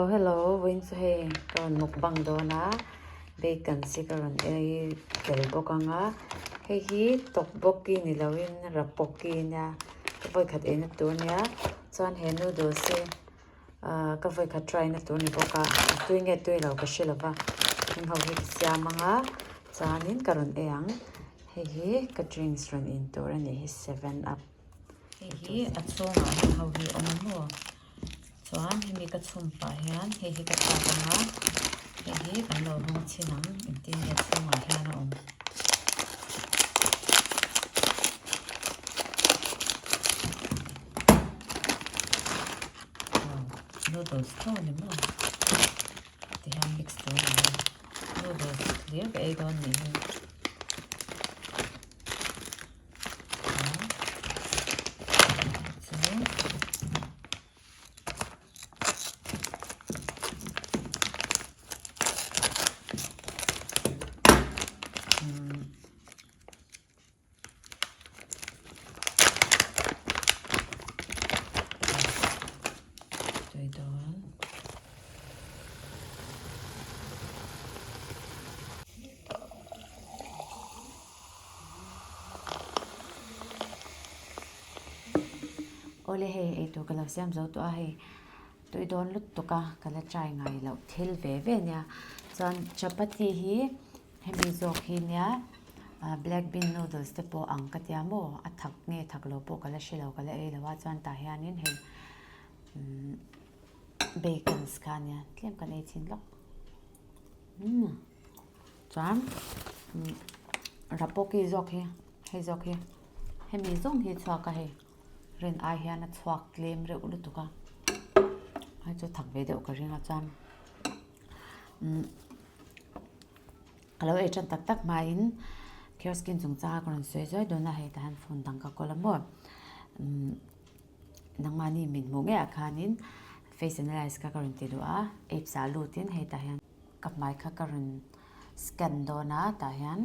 Hello hello vawiin chu hei ka rawn mukbang dawn a bacon si ka rawn ei tel bawk ang a hei hi tteokbokki ni loin rapokki nia ka vawikhat eina tur nia chuan he noodles hi ahh ka vawikhat try na tur ni bawk a a tui nge tui lo ka hre lova heng ho hi ka siam ang a chuanin ka rawn ei ang hei hi ka drinks rawn in tur a nih hi seven up. Hei hi a chhungah heng ho hi a awm a maw chuan hemi ka chhum pah hian hei hi ka thlak ang a hei hi kan lo hawng chhin ang engtin nge chhungah hian a awm. Noodles tho a ni maw tihian mix tur a ni a noodles hlir ka ei dawn nih hi. Awle hei eitur ka lo siam zo tawh a hei tui dawn lutuk a ka la try ngai loh thil ve ve nia chuan chapati hi hemi zawk hi nia black bean noodles te pawh ang ka tia maw a thak nge thak lo pawh ka la hre lo ka la ei lo a chuan tah hianin hei umm bacons kha nia tlem kan ei chhin lawk umm. Chuan Rapoki zawk hi hei zawk hi hemi zawng hi chhuak a hei rin ai hian a chhuak tlem reuh lutuk a hei chu thak ve deuh ka ring a chuan umm ka lo ei tan tak tak hmain clear skin chungchanga ka rawn sawi zuai dawn a hei tah hian phone dang ka kawl a maw umm nangmahni min hmuh ngeiah khanin face analyse kha ka rawn ti duh a apps ah lutin hei tah hian. Ka hmai kha ka rawn scan dawn a tah hian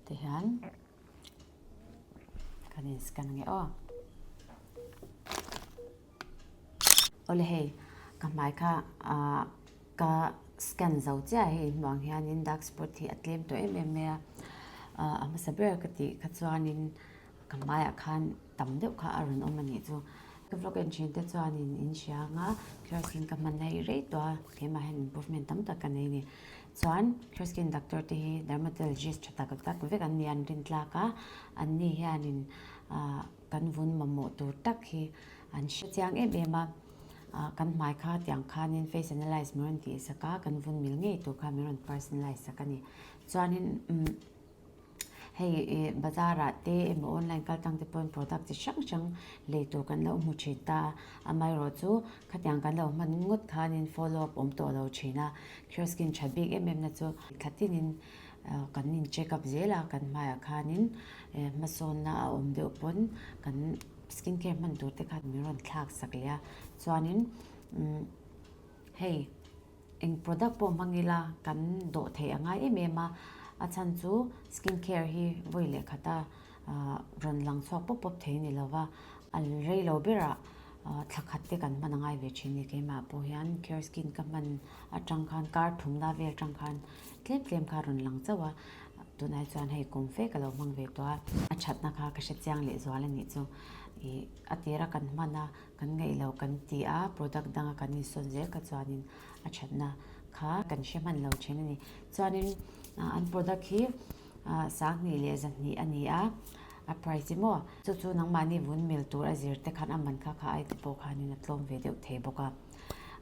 tihian kan in scan ange aw. Awle hei ka hmai kha ah ka scan zo chiah a hei inhmuh ang hianin dark spot hi a tlem tawh em em mai a ah a hmasa ber ka tih kha chuanin Ka hmaiah khan tam deuh kha a rawn awm a nih chu. Ka vlog en thin te chuanin in hria ang a, clear skin ka hman hei rei tawh a, keimah hian improvement tam tak ka nei a ni. Chuan clear skin doctor te hi dermatologist tha tak tak vek an ni a, an rin tlak a, an ni hianin ah kan vun mamawh tur tak hi an hre chiang em em a, ah kan hmai kha tiang khanin face analyse min rawn tih sak a, kan vun mil ngei tur kha min rawn personalize sak a ni. Chuanin umm. Hei ih bazar ah te emaw online kal tang te pawhin product chi hrang hrang lei tur kan lo hmu thin ta a, amaherawh chu khatiang kan lo hman ngawt khanin follow up awm tawh lo thin a, clear skin tha bik em em na chu thla tinin kan in check up zel a, kan hmaiah khanin hmasawnna a awm deuh pawn kan skin care hman tur te khan min rawn thlak sak leh a, chuanin umm hei. Eng product pawh hmang ila kan dawh theih a ngai em em a, a chhan chu skin care hi vawi leh khata rawn lang chhuak pawp pawp thei a ni lova, a rei lo berah thla khat te kan hman a ngai ve thin a ni. Keimah pawh hian care skin ka hman atang khan kar thumna vel atang khan tlem tlem kha a rawn lang chauh a, tunah hi chuan hei kum fe ka lo hmang ve tawh a, a thatna kha ka hre chiang leh zual a nih chu ih a tira kan hman a. Kan ngaih lo kan ti a, product danga kan insawn zel kha chuanin a thatna kha kan hre hman lo thin a ni. Chuanin an product hi sanghnih leh zahnih a ni a, a price hi maw. Chu chu nangmahni vun mil tur a zir te khan a man kha kha ai te pawh khanin a tlawm ve deuh thei bawk a.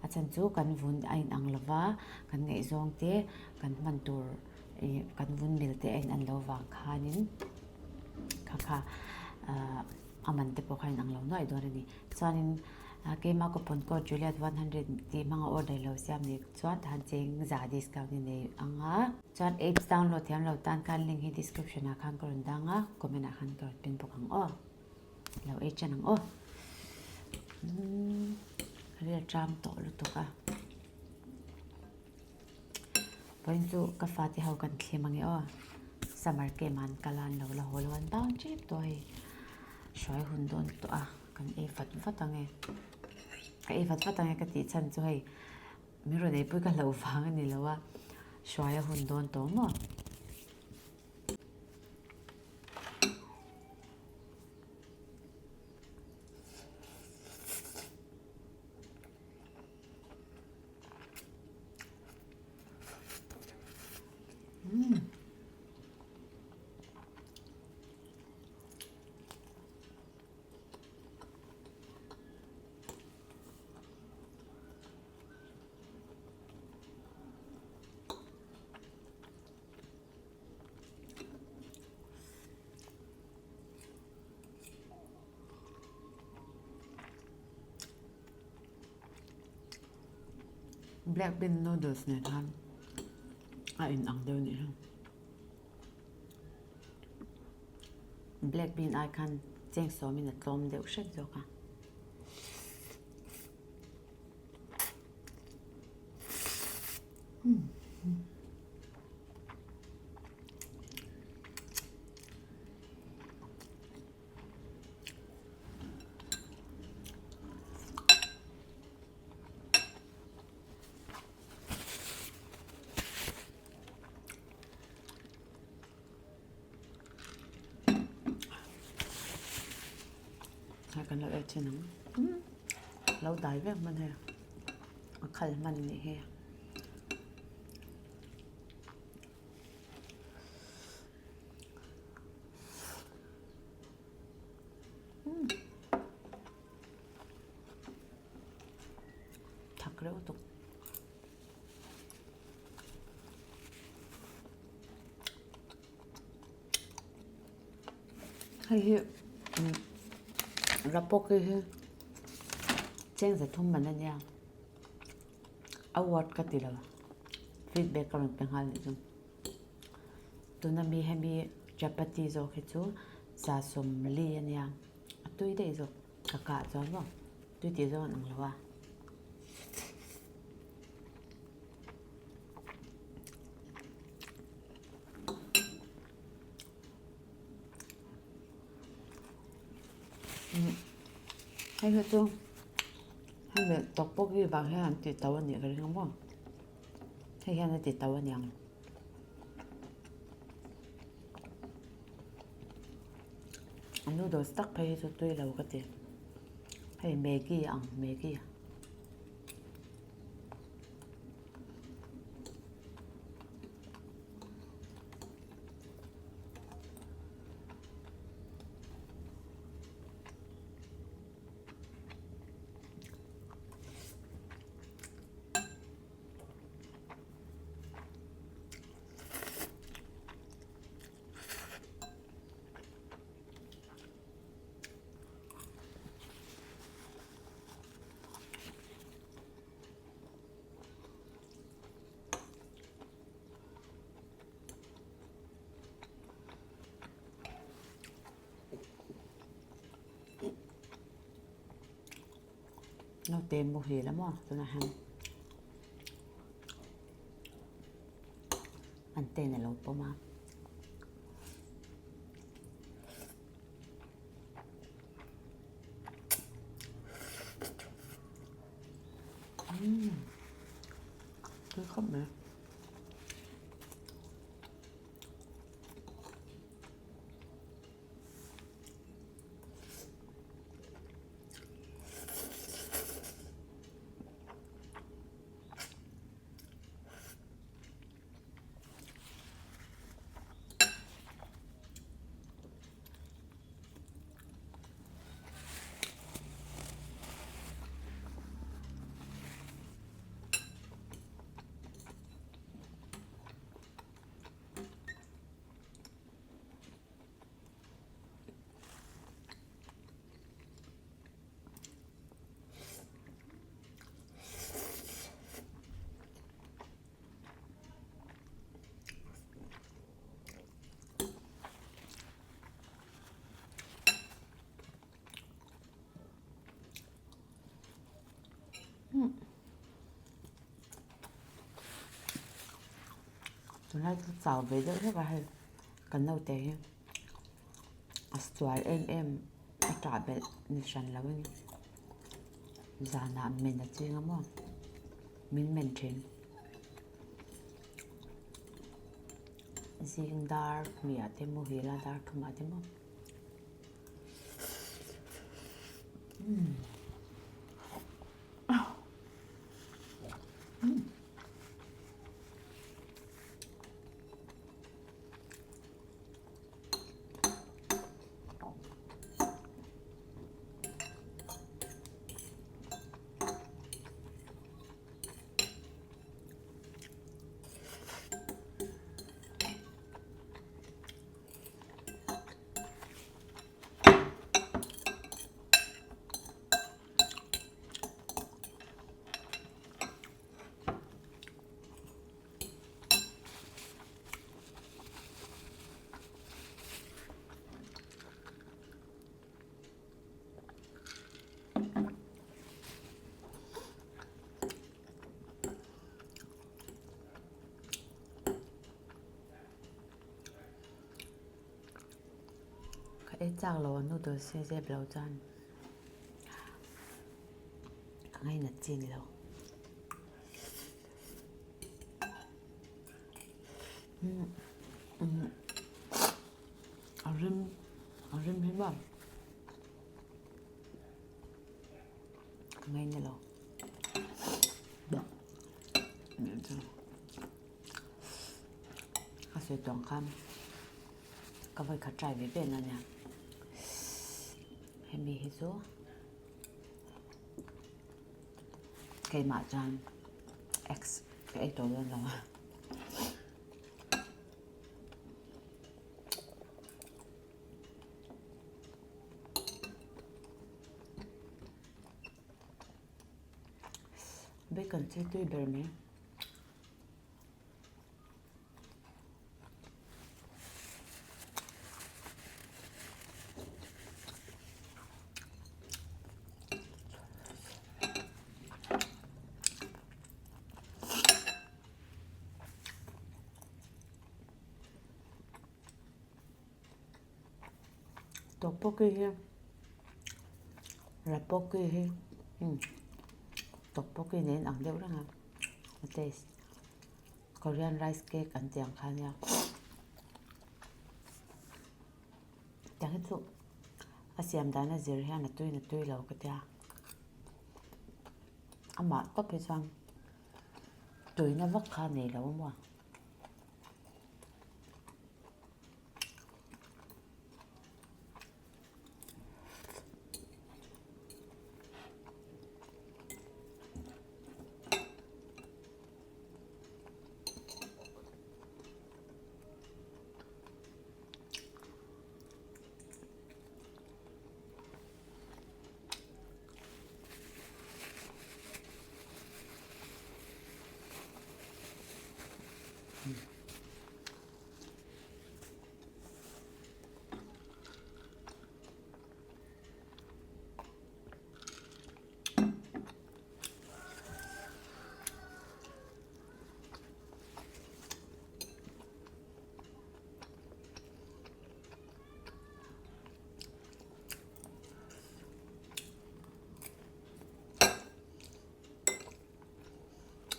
A chhan chu kan vun a inang lo va, kan ngaihzawng te kan hman tur ih kan vun mil te a inan lo vang khanin kha kha ah. A man te pawh kha inang lo nuaih dawn a ni. Chuanin keimah coupon code Juliet 100 tih hmanga order lo siam ni chuan tahan cheng za discount i nei ang a. Chuan apps download thiam lo tan khan link hi description ah khan ka rawn dang a, comment ah khan ka rawn pin bawk ang aw. Lo ei chen ang aw. Umm rel tram tawh lutuk a. Vawiin chu ka fate ho kan thlim ange aw, summer camp ah an kal a an lo la haw lo a an bang tep tawh a hei hruai hun dawn tawh a kan ei vat vat ange. Ka ei vat vat ang e ka tih chhan chu hei min rawn eipui ka hlauh vang a ni lo a, hruai a hun dawn tawh maw? Black bean noodles nen khan a in ang deuh anih hi. Black bean ai khan cheng sawmin a tlawm deuh hret zawk a. Kan lo ei thin ang lo dai vek hman hei a khal hman anih hi. Thak reuh tuk. Hei hi rapawk hi hi cheng za thum man a nia a word ka ti lo feedback ka rawn pe nghal nih chu tuna mi hemi chapati zawk hi chu za sawmli a nia a tui daih zawk ka kah chuan maw tui tih zawng an ang lo a. Hei hi chu hemi tteokbokki vang hian an tih to a nih ka ring a maw hei hian a ti to a niang noodles tak phei hi chu tui lo ka ti hei maggi a ang maggi. Naute muhil a maw tunah hian anten a lo pawm a. Tui khawp mai. Tunlai chu chau ve deuh hlek a hei kan naute hi a sual em em a ṭah belh ni hran lo a ni. Zanah men a ching a maw? Min men thin. Zing dar hmiah te muhil a dar thumah te maw? Ka ei chak lo a noodles hi zep lo chuan ka ngainat chi ni lo. A rim a rim hi maw ka ngaina lo. Ka sawi tawng khan ka vawi khat try ve ve na nia. Hemi hi chu keimah chuan ex ka ei tawh dawn lo a. Bacon chu tui ber mai. Tteokbokki hi rabokki hi tteokbokki nen ang deuh reng a a taste Korean rice cake an tih ang kha ania tiang hi chu a siam dan a zir hian a tui in a tui lo ka tia amah tawp hi chuan tuina vak kha a nei lo maw.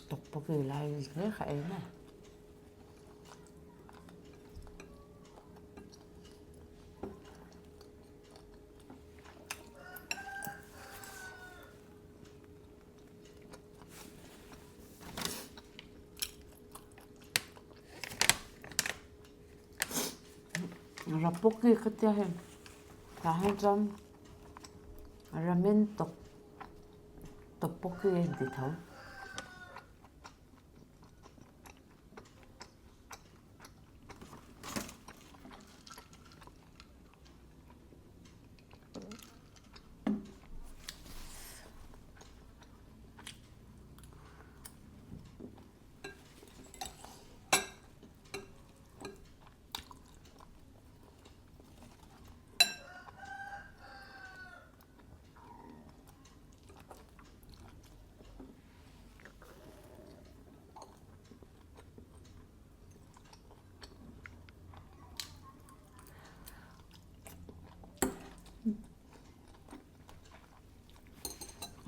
Tteokbokki lai hle kha ei mai. Rabokki kha tia hei tah hian chuan ramen tawp tteokbokki a inti tho.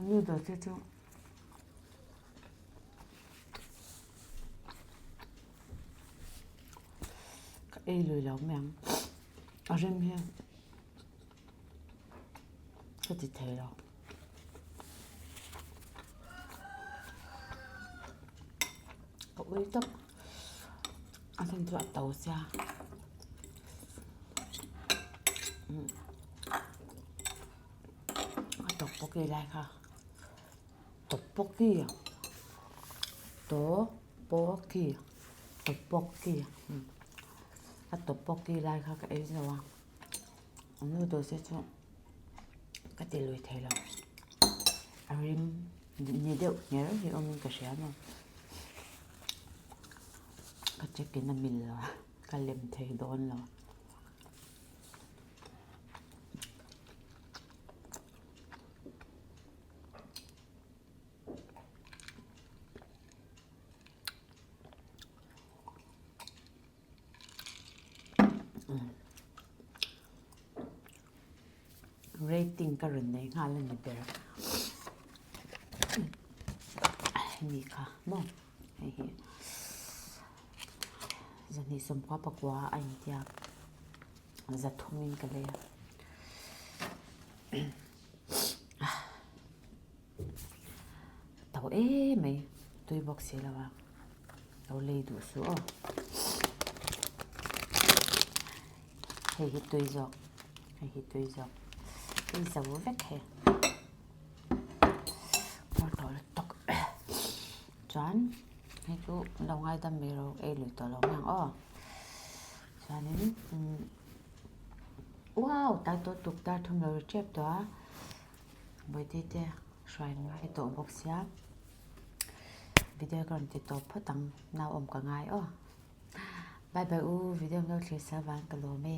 Noodles hi chu ka ei lui lo mai ang a rem hian ka ti thei lo. Ka ui tawp a then chu a to sia a tteokbokki lai kha tteokbokki tteokbokki tteokbokki a tteokbokki lai kha ka ei zo a noodles te chu ka ti lui thei lo a rim ni deuh ngher hi awmin ka hria maw ka check in a mil lo a ka lem thei dawn lo. Rating ka rawn nei nghal a ni ber hemi kha maw hei hi zahnih sawmkua pakua a intiak zathumin ka lei a to em mai tui bawk si lo a lo lei duh suh aw hei hi tui zawk hei hi tui zawk tui zo vek hei nghawr tawh lutuk chuan hei chu lo ngaidam mai rawh ei lui tawh lo mai ang aw chuanin umm wow tlai tawh tuk dar thum lo ri tep tawh a Bawihte te hruai ngai tawh bawk sia video ka rawn ti tawp phawt ang nau awm ka ngai aw bye bye u video lo thlir sa vang ka lawm e.